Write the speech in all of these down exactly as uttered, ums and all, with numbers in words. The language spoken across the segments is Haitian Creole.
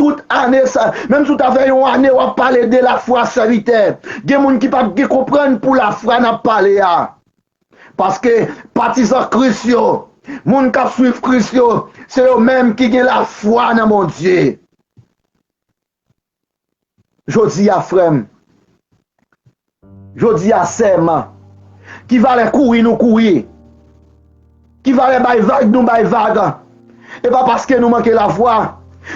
tout ane sa, menm si w ta fè yon ane w ap pale de lafwa, sèvitè, gen moun ki p ap gen konprann pou lafwa n ap pale a. Paske patizan Kris yo, moun k ap swiv Kris yo, se yo menm ki gen lafwa nan Bondye. Jodi a, frè m, jodi a, sè m, ki valè kouri nou kouri? Ki valè bay vag nou bay vag? E pa paske nou manke lafwa.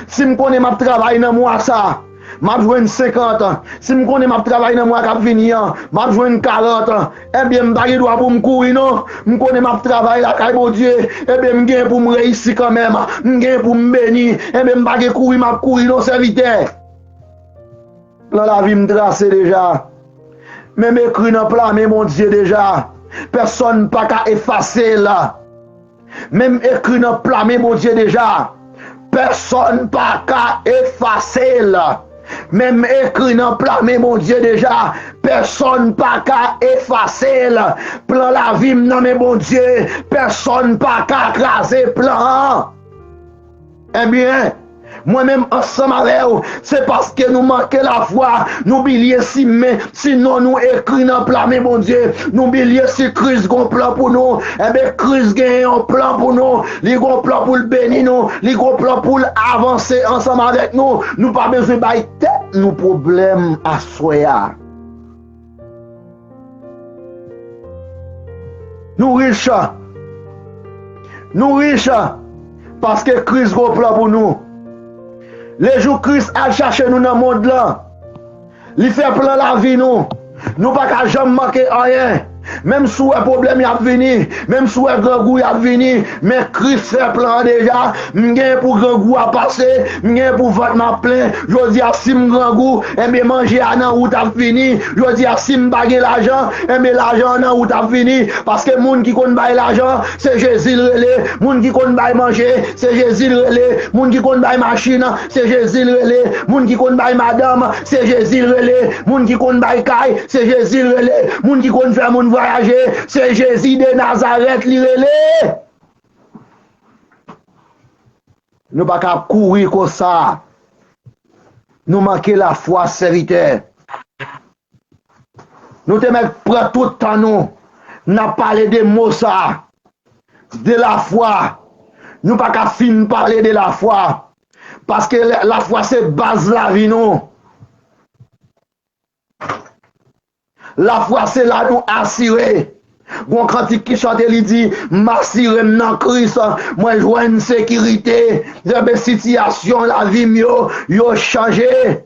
Si m konnen m ap travay nan mwa sa, m ap jwenn senkant. Si m konnen m ap travay nan mwa k ap vini an, m ap jwenn karant. Ebyen, m pa gen dwa pou m kouri, non. M konnen m ap travay lakay Bondye. Ebyen, m gen pou m reyisi kanmenm. M gen pou m beni. Ebyen, m pa gen kouri m ap kouri, non, sèvitè. Plan lavi m trase deja. Men m ekri nan pla men Bondye deja. Pèsonn pa ka efase l. Men m ekri nan pla men Bondye deja. Pèsonn pa ka efase l. Men m ekri nan pla men Bondye deja. Pèsonn pa ka efase l. Plan lavi m nan men Bondye. Pèsonn pa ka kraze plan an. Ebyen, mwen menm ansanm avè w, se paske nou manke lafwa, nou bliye si men, si non nou ekri nan pla men Bondye, nou bliye si Kris gon plan pou nou. Ebyen, Kris gen yon plan pou nou, li gon plan pou l beni nou, li gon plan pou l avanse ansanm avèk nou. Nou pa bezwen bay tèt nou pwoblèm aswè a. Nou rich. Nou rich paske Kris gon plan pou nou. Lejou Kris al chache nou nan mond lan, li fè plan lavi nou. Nou pa ka janm manke anyen. Menm si w wè pwoblèm y ap vini, menm si w wè grangou y ap vini, men Kris fè plan an deja. M gen pou grangou a pase, m gen pou vant m ap plen. Jodi a, si m grangou, enben manje a nan wout ap vini. Jodi a, si m pa gen lajan, enben lajan an nan wout ap vini. Paske moun ki konn bay lajan, se Jezi l rele. Moun ki konn bay manje, se Jezi l rele. Moun ki konn bay machin, se Jezi l rele. Moun ki konn bay madanm, se Jezi l rele. Moun ki konn bay kay, se Jezi l rele. Moun ki konn fè moun vwayaje, se Jezi de Nazarèt li rele. Nou pa ka ap kouri konsa. Nou manke lafwa, sèvitè. Nou te mèt pran tout tan nou, n ap pale de mo sa, de lafwa. Nou pa ka fin pale de lafwa, paske la-, lafwa se baz lavi nou. Lafwa se la nou asire. Gon kantik ki chante, li di, "M asire m nan Kris, mwen jwenn sekirite." Ebyen, sitiyasyon lavi m yo, yo chanje.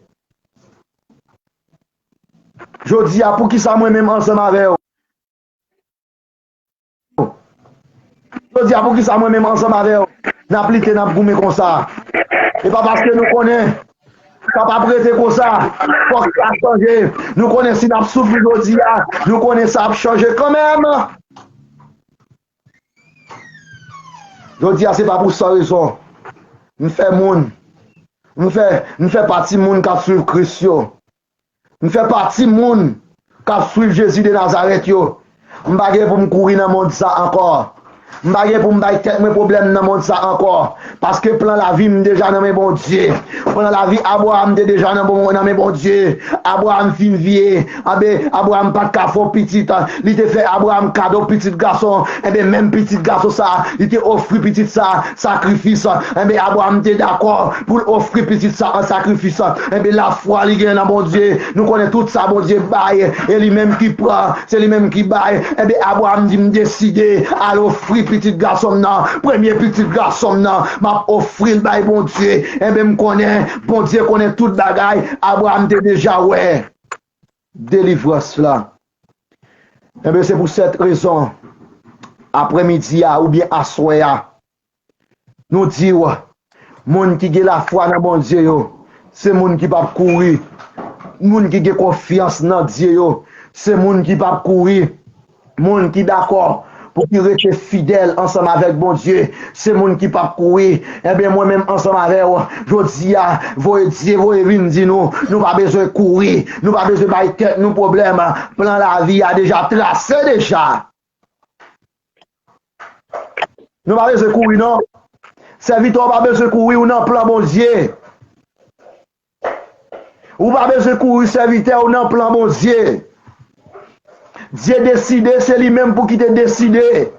Jodi a, poukisa mwen menm ansanm avè w? Jodi a, poukisa mwen menm ansanm avè w, n ap lite, n ap goumen konsa? E pa paske nou konnen sa p ap rete konsa. Fòk sa chanje. Nou konnen si n ap soufri jodi a, nou konnen sa ap chanje kanmenm. Jodi a, se pa pou san rezon. M fè moun. M fè, m fè pati moun k ap swiv Kris yo. M fè pati moun k ap swiv Jezi de Nazarèt yo. M pa gen pou m kouri nan mond sa ankò. M pa gen pou m bay tèt mwen pwoblèm nan mond sa ankò. Paske plan lavi m deja nan men Bondye. Plan lavi Abraram te deja nan bon, nan men Bondye. Abraram fin vye. Anben, Abraram pa t ka fè w pitit. Li te fè Abraram kado pitit gason. Enben, menm pitit gason sa, li te ofri pitit sa sakrifis. Enben, Abraram te dakò pou l ofri pitit sa an sakrifis. Enben, lafwa li gen nan Bondye, nou konnen tout sa Bondye bay, e li menm ki pran, se li menm ki bay. Enben, Abraram di, "M deside al ofri pitit gason m nan, premye pitit gason m nan, m ap ofri l bay Bondye." Enben, m konnen Bondye konnen tout bagay, Abraram te deja wè delivrans la. Enben, se pou sèt rezon, aprèmidi a oubyen aswè a, nou di w, moun ki gen lafwa nan Bondye yo, se moun ki p ap kouri. Moun ki gen konfyans nan Dye yo, se moun ki p ap kouri. Moun ki dakò pou ki rete fidèl ansanm avèk Bondye, se moun ki p ap kouri. Enben, mwen menm ansanm avè w, jodi a, voye Dye, voye vin di nou, nou pa bezwen kouri, nou pa bezwen bay tèt nou pwoblèm. Plan lavi a deja trase deja. Nou pa bezwen kouri, non. Sèvitè, w pa bezwen kouri, ou nan plan Bondye. Ou pa bezwen kouri, sèvitè, ou nan plan Bondye. Dye deside, se li menm pou kite deside.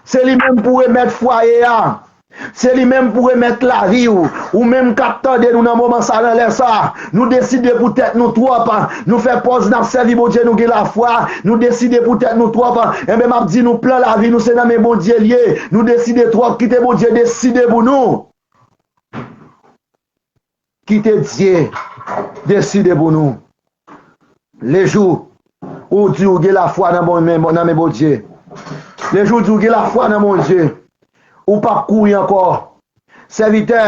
Se li menm pou remèt fwaye a. Se li menm pou remèt lavi w. Ou menm k ap tande nou nan moman sa, nan lè sa, nou deside pou tèt nou twòp. Nou fè pòz n ap sèvi Bondye, nou gen lafwa. Nou deside pou tèt nou twòp. Enben, m ap di nou, plan lavi nou se nan men Bondye l ye. Nou deside twòp, kite Bondye deside pou nou. Kite Dye deside pou nou. Lejou ou di ou gen lafwa nan bon, men, nan men Bondye. Lejou ou di ou gen lafwa nan Bondye. Ou p ap kouri ankò. Sèvitè,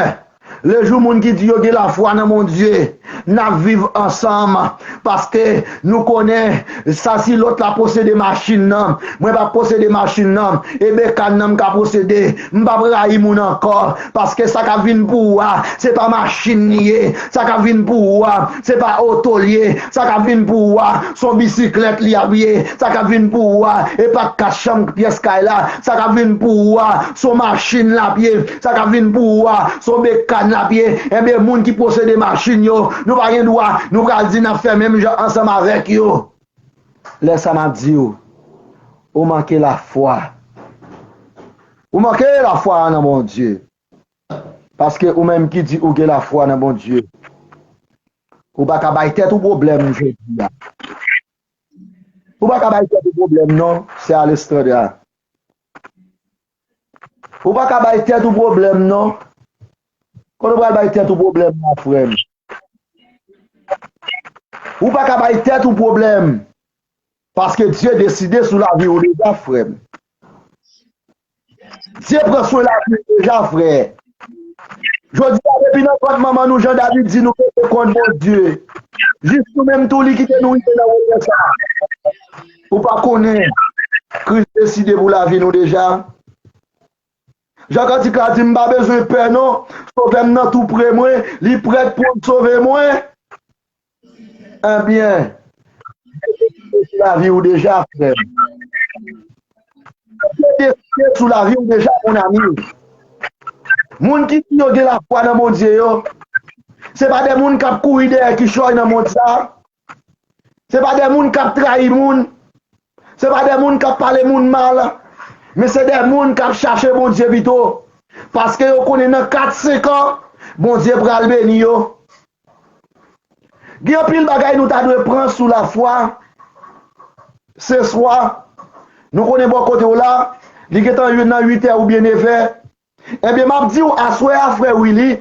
lejou moun ki di yo gen lafwa nan Bondye, n ap viv ansanm. Paske nou konnen sa, si lòt la posede machin nan, mwen p ap posede machin nan, e bekàn nan m ka posede. M p ap rayi moun ankò, paske sa k ap vin pou ou a, se pa machin li ye. Sa k ap vin pou ou a, se pa oto l ye. Sa k ap vin pou ou a, se yon bisiklèt li ap ye. Sa k ap vin pou ou a, e pa kat chanm pyès kay la. Sa k ap vin pou ou a, se yon machin l ap ye. Sa k ap vin pou ou a, se yon bekàn l ap ye. Enben, moun ki posede machin yo, nou pa gen dwa, nou pral di n ap fè menm jan ansanm avèk yo. Lè sa m ap di w, ou manke lafwa. Ou manke lafwa nan Bondye. Paske ou menm ki di ou gen lafwa nan Bondye, ou pa ka bay tèt ou pwoblèm jodi a. Ou pa ka bay tèt ou pwoblèm non, sè Alexandra. Ou pa ka bay tèt ou pwoblèm non. Kote ou pral bay tèt ou pwoblèm la, frè m? Ou pa ka bay tèt ou pwoblèm. Paske Dye deside sou lavi w deja, frè m. Dye pran swen lavi w deja, frè. Jodi a, depi nan vant manman nou, jan David di, nou pote kont Bondye. Jis nou menm tou, li kite nou rive nan wotè sa a. Ou pa konnen, Kris deside pou lavi nou deja. Jan kantik la di, m pa bezwen pè non, Sovè m nan tou pre mwen, li prèt pou l sove mwen. Ebyen, Dye deside sou lavi w deja, frè m. Dye deside sou lavi w deja, mon ami. Moun ki di yo gen lafwa nan Bondye yo, se pa de moun k ap kouri dèyè kichòy nan mond sa. Se pa de moun k ap trayi moun. Se pa de moun k ap pale moun mal. Men se de moun k ap chache Bondye pito. Paske yo konnen nan kat, senk an, Bondye pral beni yo. Gen anpil bagay nou ta dwe pran sou lafwa. Se swa, nou konnen bò kote w la, li gentan nan uit è oubyen nèf è. Ebyen, m ap di w aswè a, frè Willy,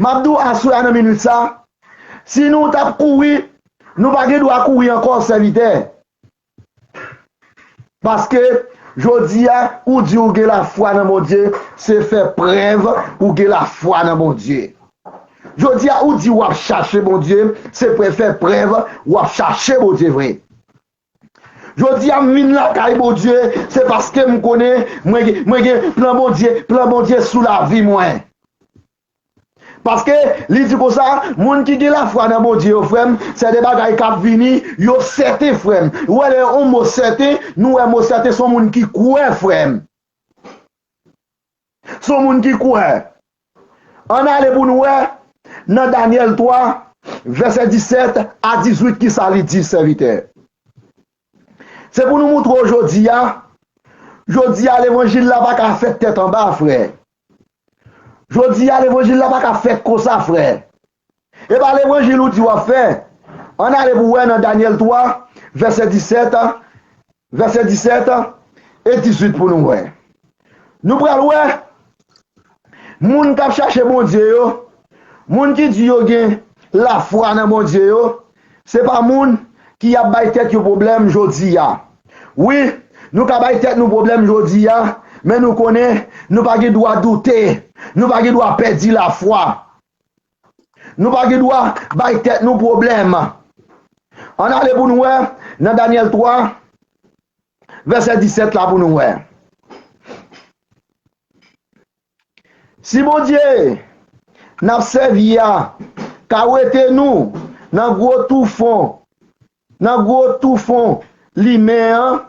m ap di w aswè a nan minit sa, si nou t ap kouri, nou pa gen dwa kouri ankò, sèvitè. Paske, jodi a, ou di ou gen lafwa nan Bondye, se fè prèv ou gen lafwa nan Bondye. Jodi a, ou di w ap chache Bondye, se pre-, fè prèv w ap chache Bondye vre. Jodi a, m vin lakay Bondye, se paske m konnen mwen gen, mwen gen plan Bondye, plan Bondye sou lavi mwen. Paske li di konsa, moun ki gen lafwa nan Bondye yo, frè m, se de bagay k ap vini, yo sèten, frè m. Ou wè lè yon mo sèten, nou wè mo sèten se yon moun ki kwè, frè m. Se yon moun ki kwè. Ann ale pou nou wè nan Danyèl twa, vèsè disèt a dizuit, kisa li di, sèvitè. Se pou nou moutre w jodi a. Jodi a, levanjil la pa ka fèt tèt anba, frè. Jodi a, levanjil la pa ka fèt konsa, frè. E pa levanjil ou di w ap fè. Ann ale pou wè nan Danyèl twa, vèsè disèt, vèsè disèt e dizuit pou nou wè. Nou pral wè moun k ap chache Bondye yo, moun ki di yo gen lafwa nan Bondye yo, se pa moun ki ap bay tèt yo pwoblèm jodi a. Wi, nou ka bay tèt nou pwoblèm jodi a, men nou konnen nou pa gen dwa doute, nou pa gen dwa pèdi lafwa. Nou pa gen dwa bay tèt nou pwoblèm. Ann ale pou nou wè nan Danyèl twa, vèsè disèt la pou nou wè. Si Bondye n ap sèvi a ka wete nou nan gwo tou fon, nan gwo tou fon limen an,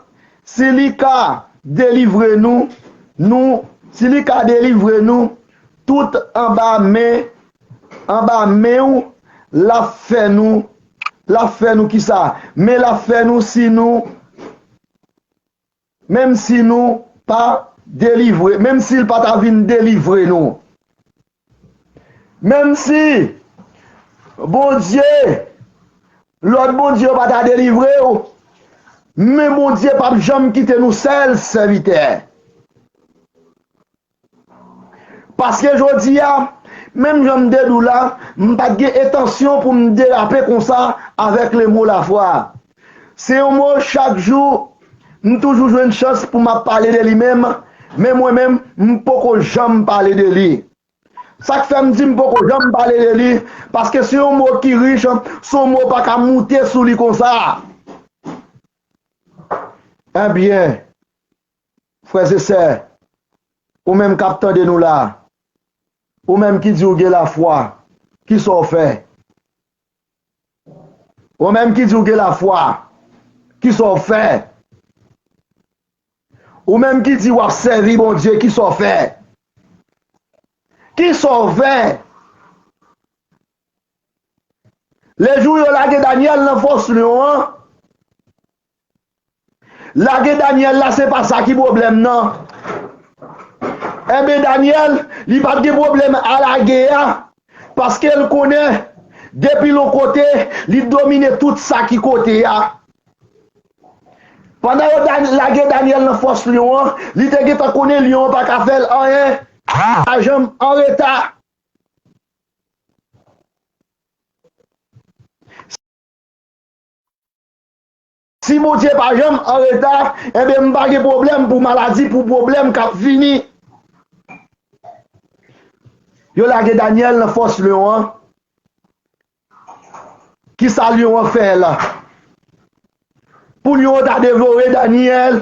si li ka delivre nou, nou, si li ka delivre nou tout anba men anba men w, l ap fè nou, l ap fè nou kisa? Men l ap fè nou si nou, menm si nou pa delivre, menm si l pa ta vin delivre nou. Menm si Bondye, lòt bondye yo pa ta delivre w, men Bondye p ap janm kite nou sèl, sèvitè. Paske jodi a, menm jan m te di w la, m pa t gen entansyon pou m derape konsa avèk le mo lafwa. Se yon mo chak jou, m toujou jwenn chans pou m ap pale de li menm, men mwen menm, m poko janm pale de li. Sa k fè m di m poko janm pale de li, paske se yon mo ki rich, se yon mo pa ka moute sou li konsa. Ebyen, frè e sè, ou menm k ap tande nou la, ou menm ki di w gen lafwa, kisa w fè? Ou menm ki di w gen lafwa, kisa w fè? Ou menm ki di w ap sèvi Bondye, kisa w fè? Kisa w fè? Lejou yo lage Danyèl nan fòs lyon an, lage Danyèl la, se pa sa ki pwoblèm nan. Enben, Danyèl, li pa t gen pwoblèm a lage a, paske l konnen, depi l yon kote, li domine tout sa ki kote a. Pandan yo da- lage Danyèl nan fòs lyon an, li te gentan konnen lyon an pa ka fè l anyen, pa janm anreta. Si Bondye pa janm anreta, enben m pa gen pwoblèm pou maladi, pou pwoblèm k ap vini. Yo lage Danyèl nan fòs lyon an. Kisa lyon an fè la? Pou lyon an ta devore Danyèl,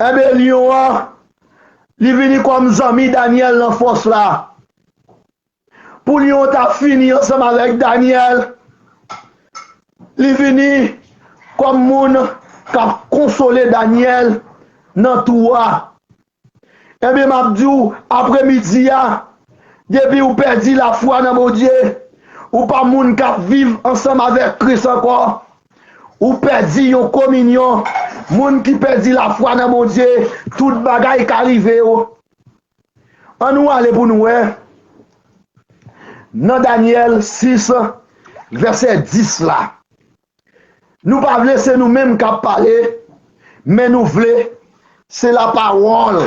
enben lyon an, li vini kòm zanmi Danyèl nan fòs la. Pou lyon an ta fini ansanm avèk Danyèl, li vini kòm moun k ap konsole Danyèl nan tou a. Ebyen, m ap di w, apremidi a, depi w pèdi lafwa nan Bondye, ou pa moun k ap viv ansanm avèk Kris ankò. Ou pèdi yon kominyon. Moun ki pèdi lafwa nan Bondye, tout bagay ka rive yo. Ann nou ale pou nou wè nan Danyèl sis, vèsè dis la. Nou pa vle se nou menm k ap pale, men nou vle se lapawòl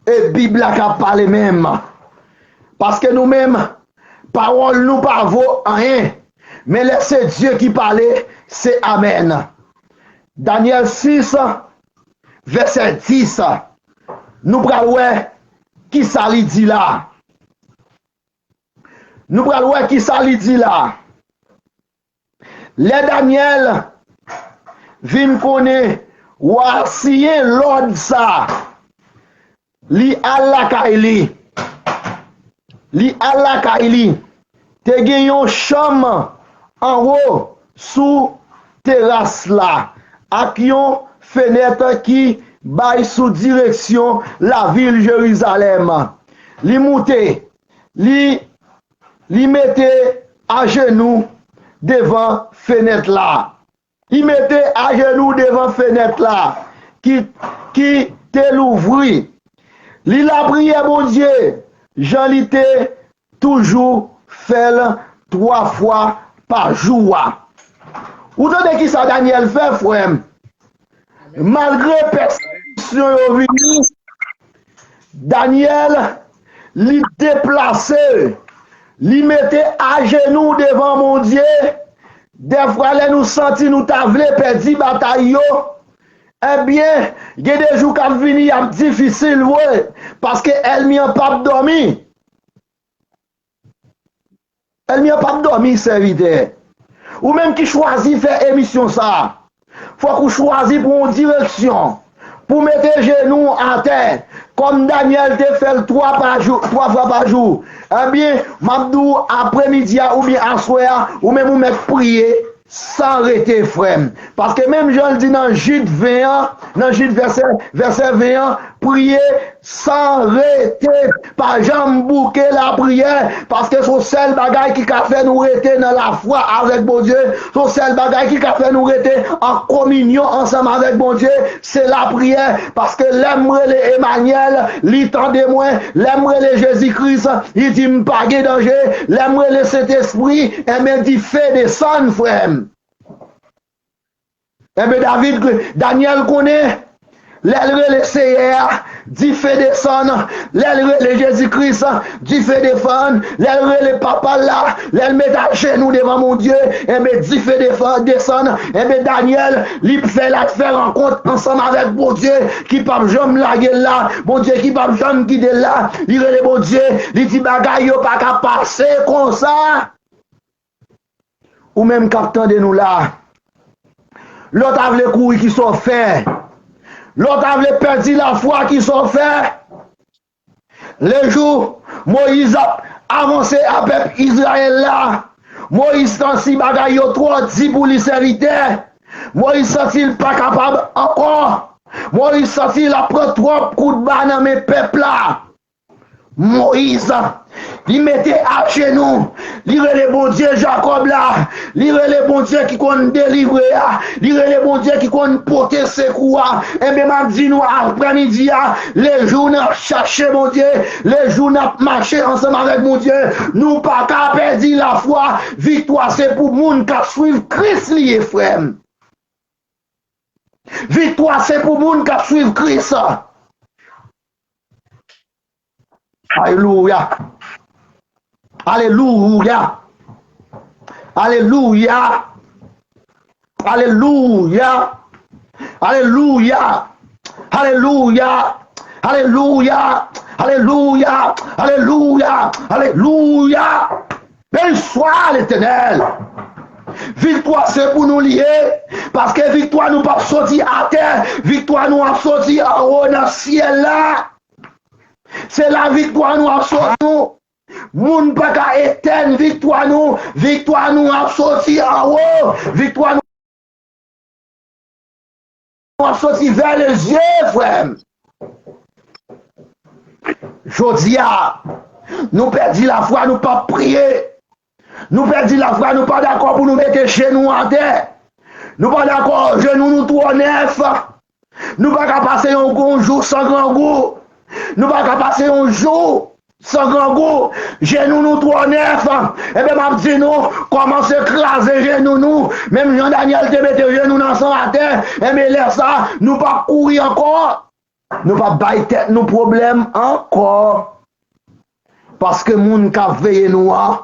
e Bib la k ap pale menm. Paske nou menm, pawòl nou pa vo anyen. Men lè se Dye ki pale, se amèn. Danyèl sis, vèsè dis, nou pral wè kisa li di la. Nou pral wè kisa li di la. Lè Danyèl vin konnen wa a siyen lòd sa, li al lakay li. Li al lakay li. Te gen yon chanm anwo sou teras la, ak yon fenèt ki bay sou direksyon lavil Jerizalèm. Li moute, li, li mete ajenou devan fenèt la. Li mete ajenou devan fenèt la ki, ki te louvri. Li lapriyè Bondye, jan li te toujou fè l twa fwa pa jou a. Ou tande kisa Danyèl fè, frè m? Malgre pèsekisyon yo vini, Danyèl, li deplase, li mete ajenou devan Bondye. Dèfwa, lè nou santi nou ta vle pèdi batay yo, ebyen, gen de jou k ap vini, y ap difisil vre, paske ènmi an p ap dòmi. Ènmi an p ap dòmi, sèvitè. Ou menm ki chwazi fè emisyon sa a, fòk ou chwazi pran yon direksyon pou mete jenou w atè, kòm Danyèl te fè l twa pa jou, twa fwa pa jou. Ebyen, m ap di w, apremidi a oubyen aswè a, ou menm ou mèt priye san rete, frè m. Paske menm jan l di nan Jid ven an, nan Jid vèsè, vèsè ven an, Priye san rete. Pa janm bouke lapriyè, paske se yon sèl bagay ki ka fè nou rete nan lafwa avèk Bondye. Se yon sèl bagay ki ka fè nou rete an kominyon ansanm avèk Bondye, se lapriyè. Paske lè m rele Emanyèl, li tande mwen. Lè m rele Jezi Kris, li di m pa gen danje. Lè m rele Sentespri, enben, dife desann, frè m. Enben, David, Danyèl konnen, lè l rele Seyè a, dife desann. Lè l rele Jezi Kris, dife desann. Lè l rele Papa l la, lè l met ajenou devan Bondye, enben, dife defa-, desann. Enben, Danyèl, li fè l al fè rankont ansanm avèk Bondye ki p ap janm lage l la, Bondye ki p ap janm kite l la. Li rele Bondye, li di, bagay yo pa ka pase konsa. Ou menm k ap tande nou la, lè w ta vle kouri, kisa w fè? Lè w ta vle pèdi lafwa, kisa w fè? Lejou Moyiz ap avanse a pèp Izrayèl la, Moyiz santi bagay yo twò di pou li, sèvitè. Moyiz santi l pa kapab ankò. Moyiz santi l ap pran twòp kout ba nan men pèp la. Moyiz, li mete ajenou, li rele Bondye Jakòb la, li rele Bondye ki konn delivre a, li rele Bondye ki konn pote sekou a. Enben, m ap di nou, aprèmidi a, lejou n ap chache Bondye, lejou n ap mache ansanm avèk Bondye, nou pa ka pèdi lafwa. Viktwa se pou moun k ap swiv Kris li ye, frè m. Viktwa se pou moun k ap swiv Kris. Alelouya. Alelouya. Alelouya. Alelouya. Alelouya. Alelouya. Alelouya. Alelouya. Alelouya. Alelouya. Beni swa Letènèl. Viktwa se pou nou li ye, paske viktwa nou p ap soti atè, viktwa nou ap soti anwo nan syèl la. Se la viktwa nou ap soti nou. Moun pa ka etèn viktwa nou. Viktwa nou ap soti anwo. Viktwa nou ap soti vè lezye, frè m. Jodi a, nou pèdi lafwa, nou p ap priye. Nou pèdi lafwa, nou pa dakò pou nou mete jenou atè. Nou pa dakò, jenou nou twò nèf. Nou pa ka pase yon, yon jou san grangou. Nou pa ka pase yon jou san grangou. Jenou nou twò nèf. Enben, m ap di nou, kòmanse kraze jenou nou. Menm jan Danyèl te mete jenou nan san atè, enben, lè sa, nou p ap kouri ankò. Nou p ap bay tèt nou pwoblèm ankò. Paske moun k ap veye nou an,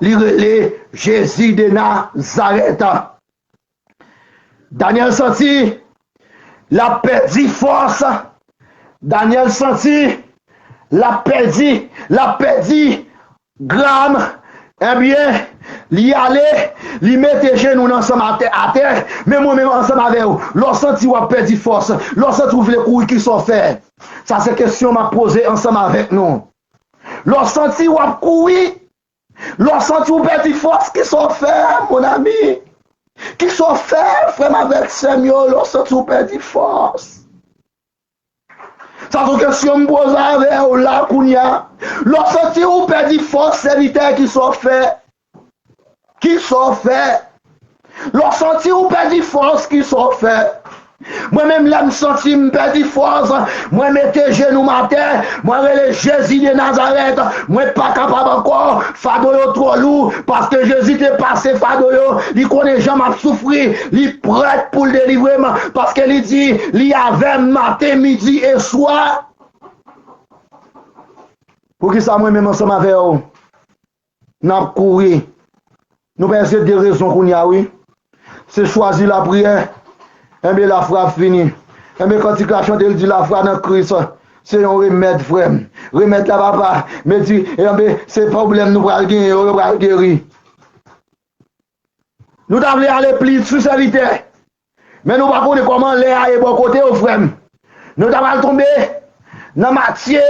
li rele Jezi de Nazarèt. Danyèl santi l ap pèdi fòs. Danyèl santi l ap pèdi, l ap pèdi gram. Ebyen, li ale, li mete jenou l ansanm atè, atè. Men mwen menm ansanm avè w, lè w santi w ap pèdi fòs, lè w santi w vle kouri, kisa w fè? Sa se kesyon m ap poze ansanm avèk nou. Lè w santi w ap kouri, lè w santi w pèdi fòs, kisa w fè, mon ami? Kisa w fè, frè m avèk sè m yo, lè w santi w pèdi fòs? Sa se yon kesyon m poze avè w la kounye a. Lè w santi w pèdi fòs, sèvitè, kisa w fè? Kisa w fè? Lè w santi w pèdi fòs, kisa w fè? Mwen menm, lè m santi m pèdi fòs, mwen mete jenou m atè, mwen rele Jezi de Nazarèt, mwen pa kapab ankò, fado yo twò lou, paske Jezi te pase fado yo, li konnen jan m ap soufri, li prèt pou l delivre m, paske li di, li avè m maten, midi e swa. Poukisa mwen menm ansanm avè w, n ap kouri? Nou pa eske de rezon kounye a, wi. Se chwazi lapriyè, enben lafwa ap vini. Enben kantik la chante, l di lafwa nan Kris se yon remèd, frè m. Remèd la, papa, men di, enben se pwoblèm nou pral genyen yo, yo pral geri. Nou ta vle ale pli sou sèvitè. Men nou pa konnen kòman lè a ye bò kote w, frè m. Nou ta pral tonbe nan Matye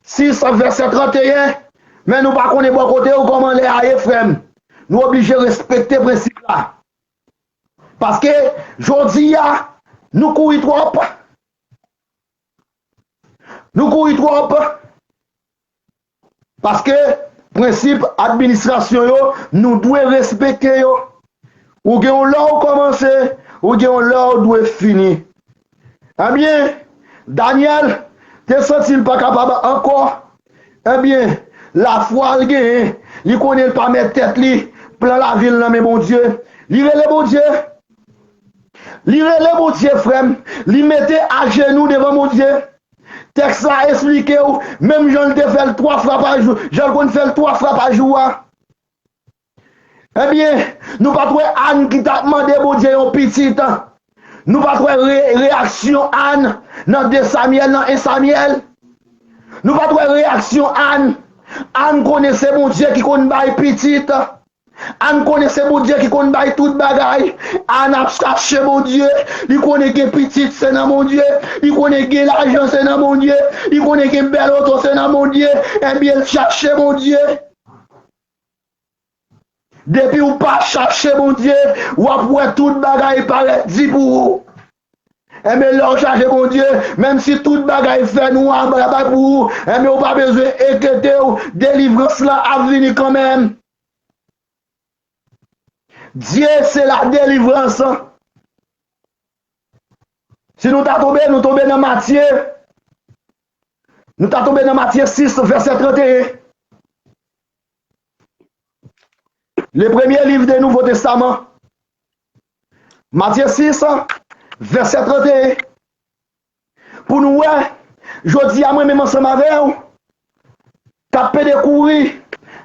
sis, vèsè trannteyen, men nou pa konnen bò kote w kòman lè a ye, frè m. Nou oblije respekte prensip la. Paske jodi a, nou kouri twòp. Nou kouri twòp. Paske prensip administrasyon yo, nou dwe respekte yo. Ou gen yon lè w kòmanse, ou gen yon lè w dwe fini. Ebyen, Danyèl te santi l pa kapab ankò. Ebyen, lafwa l genyen, li konnen l pa mèt tèt li, plan lavi l nan men Bondye. Li rele Bondye. Li rele Bondye, frè m. Li mete ajenou devan Bondye. Tèks la esplike w, menm jan l te fè l twa fwa pa jou, jan l konn fè l twa fwa pa jou a. Ebyen, nou pa t wè Ann ki t ap mande Bondye yon pitit? Nou pa t wè re-, reyaksyon Ann nan de Samyèl, nan en Samyèl? Nou pa t wè reyaksyon Ann? Ann konnen se Bondye ki konn bay pitit. Ann konnen se Bondye ki konn bay tout bagay. Ann ap chache Bondye. Li konnen gen pitit, se nan Bondye. Li konnen gen lajan, se nan Bondye. Li konnen gen bèl oto, se nan Bondye. Ebyen, l chache Bondye. Depi w pa chache Bondye, w ap wè tout bagay parèt di pou ou. Enben, lè w chache Bondye, menm si tout bagay fè nwa bay pou ou, enben, ou pa bezwen enkyete w, delivrans lan ap vini kanmenm. Dye se la delivrans. Si nou ta tonbe, nou tonbe nan Matye. Nou ta tonbe nan Matye sis, vèsè trannteyen. Le premier livre de Nouveau Testament. Matye sis, vèsè trannteyen. Pou nou wè, jodi a mwen menm ansanm avè w, k ap pede kouri,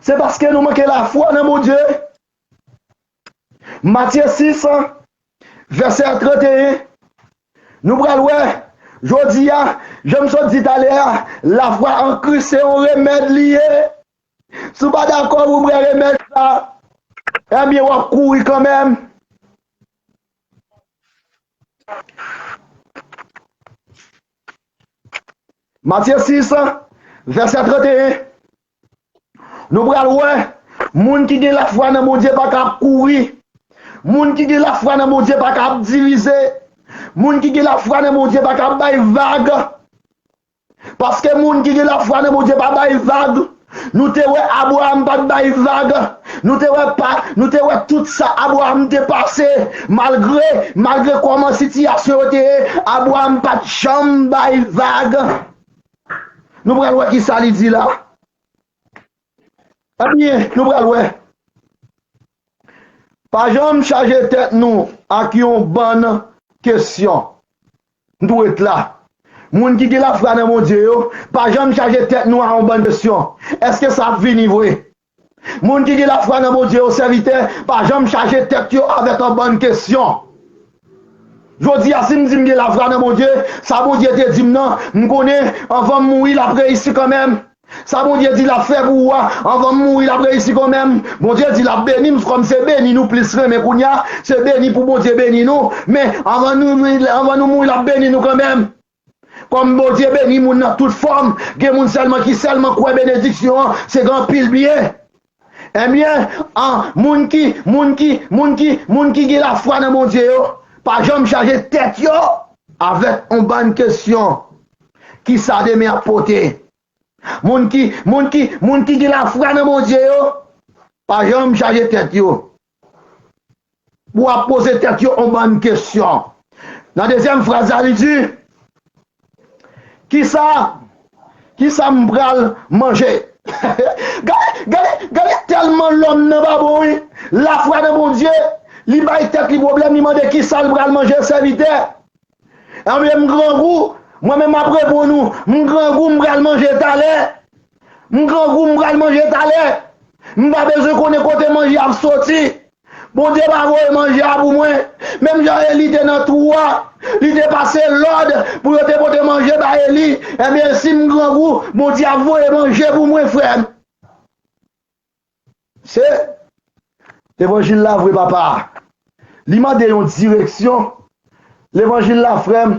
se paske nou manke lafwa nan Bondye. Matye sis, vèsè trannteyen. Nou pral wè, jodi a, jan m sot di talè a, lafwa an Kris se yon remèd li ye. Si w pa dakò pou w pran remèd sa, ebyen, w ap kouri kanmenm. Matye sis, vèsè trannteyen. Nou pral wè, moun ki gen lafwa nan Bondye pa ka ap kouri. Moun ki gen lafwa nan Bondye pa ka ap divize. Moun ki gen lafwa nan Bondye pa ka ap bay vag. Paske moun ki gen lafwa nan Bondye pa bay vag. Nou te wè Abraram pa t bay vag. Nou te wè pa, nou te wè tout sa Abraram te pase. Malgre, malgre kòman sitiyasyon yo te ye, Abraram pa t janm bay vag. Nou pral wè kisa li di la. Ebyen, nou pral wè. Pa janm chaje tèt nou ak yon bann kesyon. M tou ret la. Moun ki gen lafwa nan Bondye yo, pa janm chaje tèt nou ak yon bann kesyon. Èske sa ap vini vre? Moun ki gen lafwa nan Bondye yo, sèvitè, pa janm chaje tèt yo avèk yon bann kesyon. Jodi a, si m di m gen lafwa nan Bondye, sa Bondye te di m nan, m konnen anvan m mouri, l ap reyisi kanmenm. Sa Bondye di l ap fè pou ou a, anvan m mouri, l ap reyisi kanmenm. Bondye di l ap beni m, kòm se beni nou plis renmen kounye a, se beni pou Bondye beni nou. Men, anvan nou, anvan nou mouri, l ap beni nou kanmenm. Kòm Bondye beni moun nan tout fòm, gen moun sèlman ki sèlman kwè benediksyon an, se gen anpil byen. Ebyen, an, moun ki, moun ki, moun ki, moun ki gen lafwa nan Bondye yo, pa janm chaje tèt yo avèk yon bann kesyon. Kisa demen ap pote? Moun ki, moun ki, moun ki gen lafwa nan Bondye yo, pa janm chaje tèt yo pou ap poze tèt yo yon bann kesyon. Nan dezyèm fraz la, li di, kisa, kisa m pral manje? Gade, gade, gade tèlman lòm nan pa bon, wi. Lafwa nan Bondye, li bay tèt li pwoblèm, li mande kisa l pral manje, sèvitè. Ebyen, m grangou, mwen menm m ap reponn ou, m grangou, m pral manje talè. M grangou, m pral manje talè. M pa bezwen konnen kote manje ap soti. Bondye pa voye manje a pou mwen. Menm jan Eli te nan twou a, li te pase lòd pou yo te pote manje ba Eli. Ebyen, si m grangou, Bondye ap voye manje pou mwen, frè m. Se levanjil la vre, papa. Li mande yon direksyon. Levanjil la, frè m,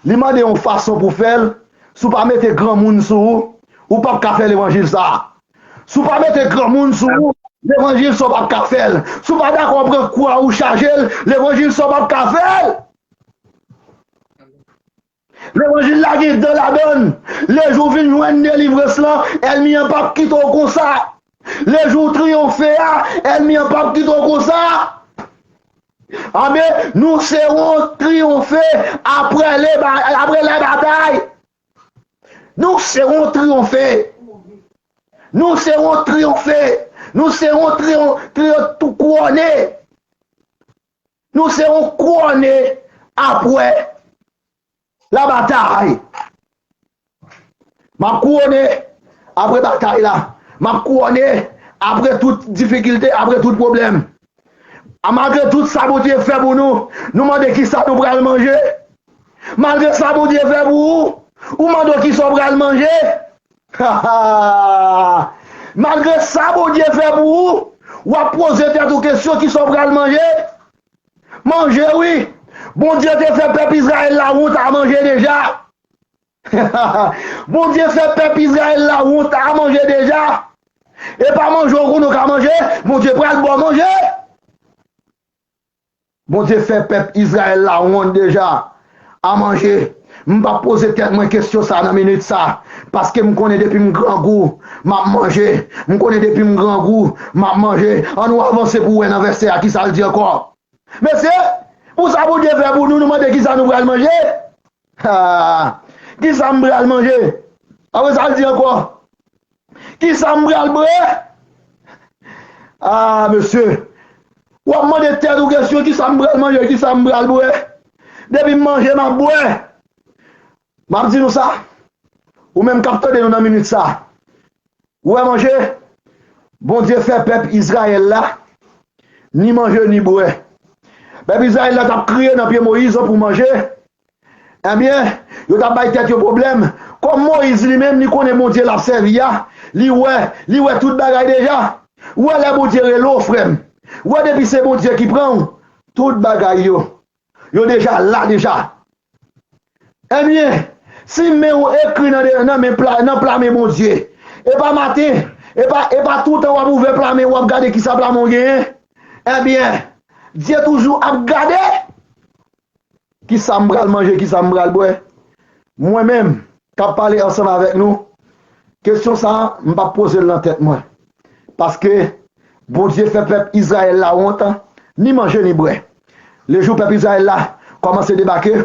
li mande yon fason pou fè l. Si w pa mete granmoun sou ou, ou p ap ka fè levanjil sa a. Si w pa mete granmoun sou ou, levanjil sa w p ap ka fè l. Si w pa dakò pran kwa ou chaje l, levanjil sa w p ap ka fè l. Levanjil la gen dan ladan l. Lejou w vin jwenn delivrans lan, ènmi an p ap kite w konsa. Lejou w triyonfe a, ènmi an p ap kite w konsa. Anben, nou se yon triyonfe apre le ba- apre la batay. Nou se yon triyonfe. Nou se yon triyonfe. Nou se yon triyon, triyon tou kouwone. Nou se yon kouwone apre la batay. M ap kouwone apre batay la. M ap kouwone apre tout difikilte, apre tout pwoblèm. A, malgre tout sa Bondye fè pou nou, nou mande kisa nou pral manje. Malgre sa Bondye fè pou ou, ou mande w kisa w pral manje. Malgre sa Bondye fè pou ou, w ap poze tèt ou kesyon kisa w pral manje. Manje, wi. Bondye te fè pèp Izrayèl la wont a manje deja. Bondye fè pèp Izrayèl la wont a manje deja. E pa manje w konnen w ka manje, Bondye pral ba w manje. Bondye fè pèp Izrayèl la wont deja a manje. M p ap poze tèt mwen kesyon sa nan minit sa, paske m konnen depi m grangou, m ap manje. M konnen depi m grangou, m ap manje. Ann nou avanse pou wè nan vèsè a kisa l di ankò. Mesye, pou sa Bondye fè pou nou, nou mande kisa nou pral manje? Ah, kisa m pral manje? Apre sa l di ankò, kisa m pral bwè? Ah, mesye, w ap mande tèt ou kesyon, kisa m pral manje, kisa m pral bwè? Depi m manje, m ap bwè. M ap di nou sa, ou menm k ap tande nou nan minit sa, ou wè manje, Bondye fè pèp Izrayèl la ni manje ni bwè. Pèp Izrayèl la t ap kriye nan pye Moyiz pou manje. Ebyen, yo t ap bay tèt yo pwoblèm. Kòm Moyiz li menm, li konnen Bondye l ap sèvi a, li wè, li wè tout bagay deja. Ou wè lè Bondye rele w, frè m, ou wè depi se Bondye ki pran w, tout bagay yo, yo deja la deja. Ebyen, si men w ekri nan, nan men pla, nan pla men Bondye, e pa maten, e pa, e pa toutan w ap ouvè pla men w ap gade kisa pla men w genyen, ebyen, Dye toujou ap gade. Kisa m pral manje, kisa m pral bwè? Mwen menm, k ap pale ansanm avèk nou, kesyon sa a, m p ap poze l nan tèt mwen. Paske Bondye fè pèp Izrayèl la wont, ni manje ni bwè. Lejou pèp Izrayèl la kòmanse debake,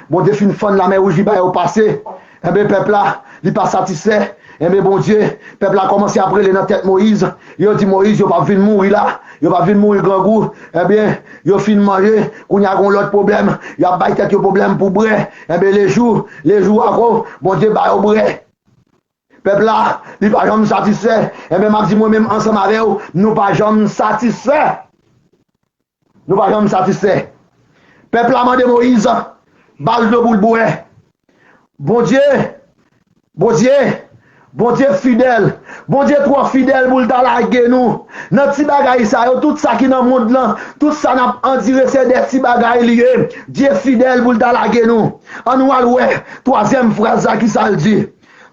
Bondye fin fann Lamè Wouj, li ba yo pase. Enben, pèp la, li pa satisfè. Enben, Bondye, pèp la kòmanse ap rele nan tèt Moyiz. Yo di Moyiz, yo p ap vin mouri la. Yo p ap vin mouri grangou. Ebyen, yo fin manje. Kounye a, gen yon lòt pwoblèm. Y ap bay tèt yo pwoblèm pou bwè. Enben, lejou, lejou ankò, Bondye ba yo bwè. Pèp la, li pa janm satisfè. Enben, m ap di mwen menm ansanm avè w, nou pa janm satisfè. Nou pa janm satisfè. Pèp la mande Moyiz, ba l dlo pou l bwè. Bondye, Bondye, Bondye fidèl. Bondye twò fidèl pou l ta lage nou nan ti bagay sa yo. Tout sa ki nan mond lan, tout sa n ap andire, se de ti bagay li ye. Dye fidèl pou l ta lage nou. Ann nou al wè twazyèm fraz la, kisa l di.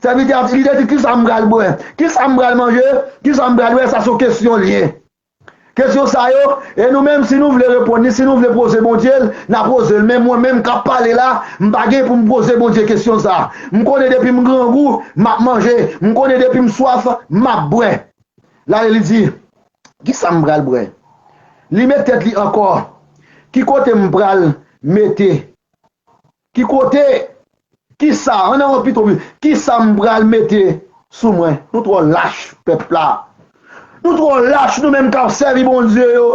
Sèvitè a di, li te di, kisa m pral bwè? Kisa m pral manje? Kisa m pral bwè? Sa se yon kesyon l ye. Kesyon sa yo, e nou menm, si nou vle reponn li, si nou vle poze Bondye l, n a poze l. Men mwen menm k ap pale la, m pa gen pou m poze Bondye kesyon sa. M konnen depi m grangou, m ap manje. M konnen depi m swaf, m ap bwè. La, li di, kisa m pral bwè? Li met tèt li ankò. Ki kote m pral mete? Ki kote? Kisa? Ann nan yon pito, kisa m pral mete sou mwen? Nou twò lach, pèp la. Nou twò lach, nou menm k ap sèvi Bondye yo.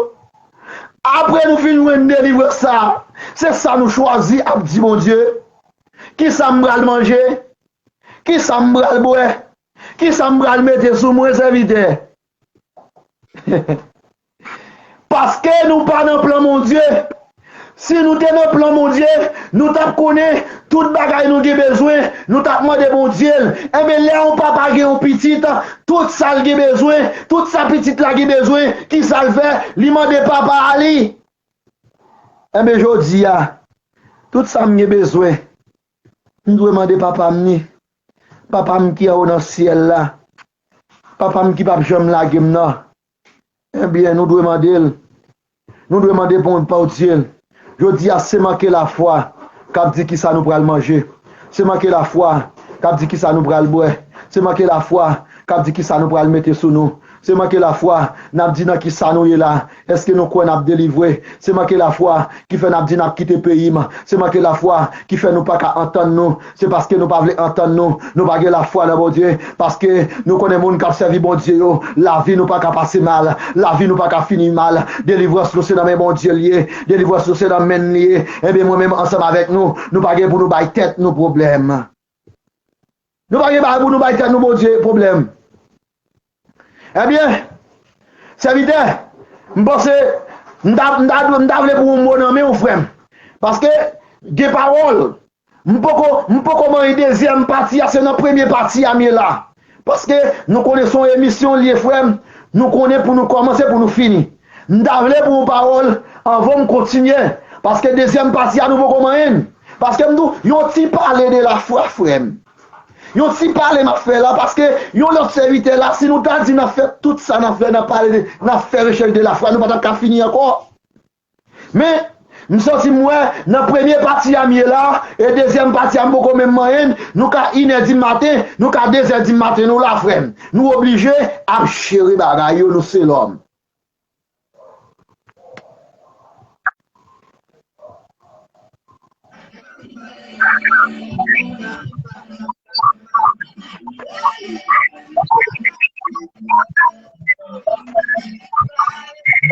Apre nou fin jwenn delivrans sa, se sa nou chwazi ap di Bondye. Kisa m pral manje? Kisa m pral bwè? Kisa m pral mete sou mwen, sèvitè? Paske nou pa nan plan Bondye. Si nou te nan plan Bondye, nou t ap konnen tout bagay nou gen bezwen, nou t ap mande Bondye l. Enben, lè yon papa gen yon pitit, tout sa l gen bezwen, tout sa pitit la gen bezwen, kisa l fè? Li mande papa a li. Enben, jodi a, tout sa m gen bezwen, m dwe mande papa m ni. Papa m ki anwo nan syèl la. Papa m ki p ap janm lage m nan. Ebyen, nou dwe mande l. Nou dwe mande Bon- Bondye l. Jodi a, se manke lafwa k ap di kisa nou pral manje. Se manke lafwa k ap di kisa nou pral bwè. Se manke lafwa k ap di kisa nou pral mete sou nou. Se manke lafwa n ap di nan kisa nou ye la. Èske nou kwè n ap delivre? Se manke lafwa ki fè n ap di n ap kite peyi m. Se manke lafwa ki fè nou pa ka antann nou. Se paske nou pa vle antann nou. Nou pa gen lafwa nan Bondye. Paske nou konnen moun k ap sèvi Bondye yo, lavi nou pa ka pase mal. Lavi nou pa ka fini mal. Delivrans nou se nan men Bondye l ye. Delivrans nou se nan men n li ye. Ebyen, mwen menm ansanm avèk nou, nou pa gen pou nou bay tèt nou pwoblèm. Nou pa gen bagay pou nou bay tèt nou Bondye pwoblèm. Ebyen, sèvitè, m panse m ta, m ta, m ta vle pran yon mo nan men w, frè m. Paske gen pawòl. M poko, m poko manyen dezyèm pati a, se nan premye pati a m ye la. Paske nou konnen se yon emisyon l ye, frè m. Nou konnen pou nou kòmanse, pou nou fini. M ta vle pran yon pawòl anvan m kontinye. Paske dezyèm pati a, nou poko manyen l. Paske m di w, yon ti pale de lafwa, frè m. Yon ti pale m ap fè la, paske yon lòt sèvitè la, si nou ta di n ap fè tout sa n ap fè, n ap pale de, n ap fè rechèch de lafwa, nou pa t ap ka fini ankò. Men, m santi m wè, nan premye pati a m ye la, e dezyèm pati a m poko menm manyen l, nou ka inè di maten, nou ka dezè di maten, nou la, frè m. Nou oblije ap jere bagay yo, nou se lòm.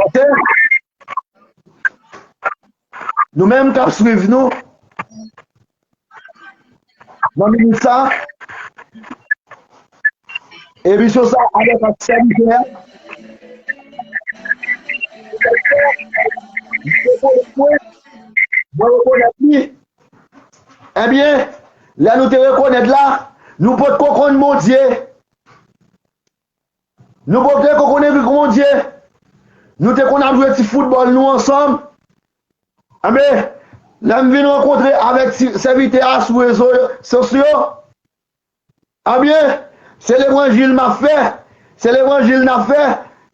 Ok? Nou menm k ap swiv nou, nan minit sa, emisyon sa avèk ak sèvitè, mwen rekonèt li. Ebyen, lè nou te rekonèt la, nou potko konn Bondye. Nou potko konnen Bondye. Nou te konn ap jwe ti foutbòl nou ansanm. Anben, lè m vin rankontre avèk ti, sèvitè a sou rezo sosyo, anben, se levanjil m ap fè. Se levanjil n ap fè.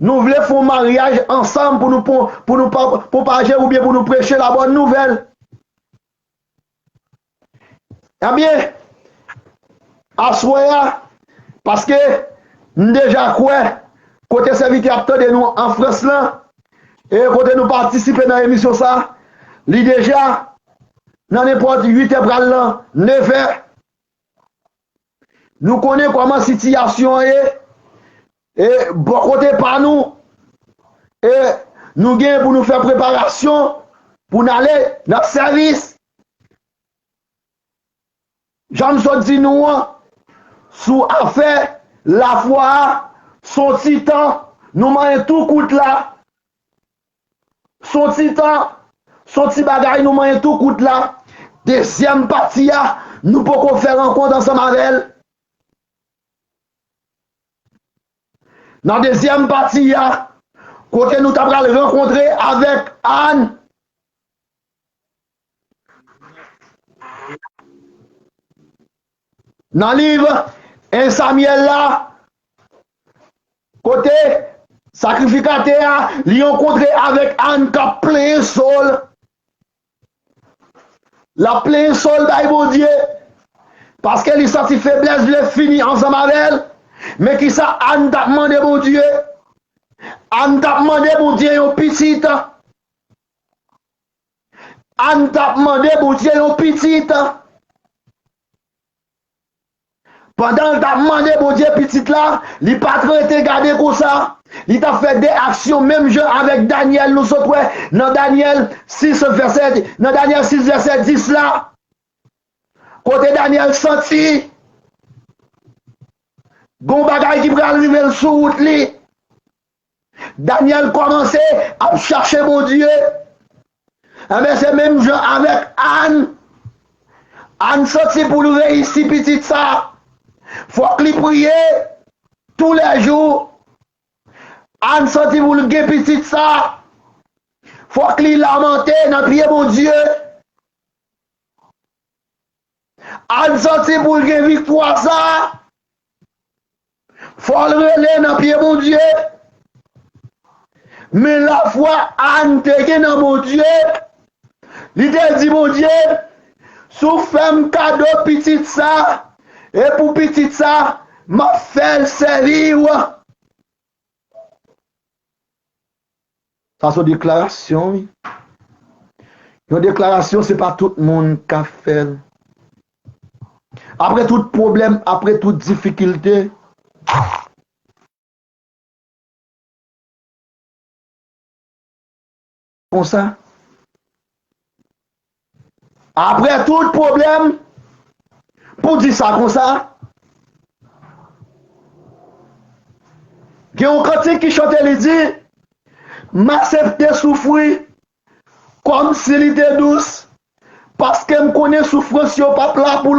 Nou vle fè yon maryaj ansanm pou nou, pou, pou nou pa, pwopaje oubyen pou nou preche labòn nouvèl. Ebyen, aswè a, paske m deja kwè kote sèvitè ap tande nou an Frans lan, e kote nou patisipe nan emisyon sa, li deja nan nenpòt uit è pral nan nevè. Nou konnen kòman sitiyasyon an ye, e bò kote pa nou, e nou gen pou nou fè preparasyon pou n ale nan sèvis. Jan m sot di nou an, sou afè lafwa a, s on ti tan, nou manyen tou kout la. S on ti tan, s on ti bagay nou manyen tou kout la. Dezyèm pati a, nou poko fè rankont ansanm avè l. Nan dezyèm pati a, kote nou ta pral rankontre avèk Ann, nan liv en Samyèl la, kote sakrifikatè a, li rankontre avèk Ann k ap plenyen Sòl. L ap plenyen Sòl bay Bondye, paske li santi feblès vle fini ansanm avè l. Men kisa Ann t ap mande Bondye? Ann t ap mande Bondye yon pitit. Ann t ap mande Bondye yon pitit. Pandan l t ap mande Bondye pitit la, li pa t rete gade konsa. Li t ap fè de aksyon menm jan avèk Danyèl nou sot wè nan Danyèl sis vèsè, nan Danyèl sis vèsè dis la. Kote Danyèl santi gon bagay ki pral rive l sou wout li. Danyèl kòmanse ap chache Bondye. Enben, se menm jan avèk Ann. Ann santi pou l reyisi pitit sa, fòk li priye toulèjou. Ann santi pou l gen pitit sa, fòk li lamante nan pye Bondye. Ann santi pou l gen viktwa sa, fò l rele nan pye Bondye. Men lafwa Ann te gen nan Bondye, li te di Bondye, Si w fè m kado pitit sa, e pou pitit sa, m ap fè l sèvi w. Sa se yon deklarasyon, wi. Yon deklarasyon, se pa tout moun k ap fè l. Apre tout pwoblèm, apre tout difikilte, konsa. Apre tout pwoblèm, pou di sa konsa, gen yon kantik ki chante, li di, m aksepte soufri kòmsi li te dous, paske m konnen soufrans yo p ap la pou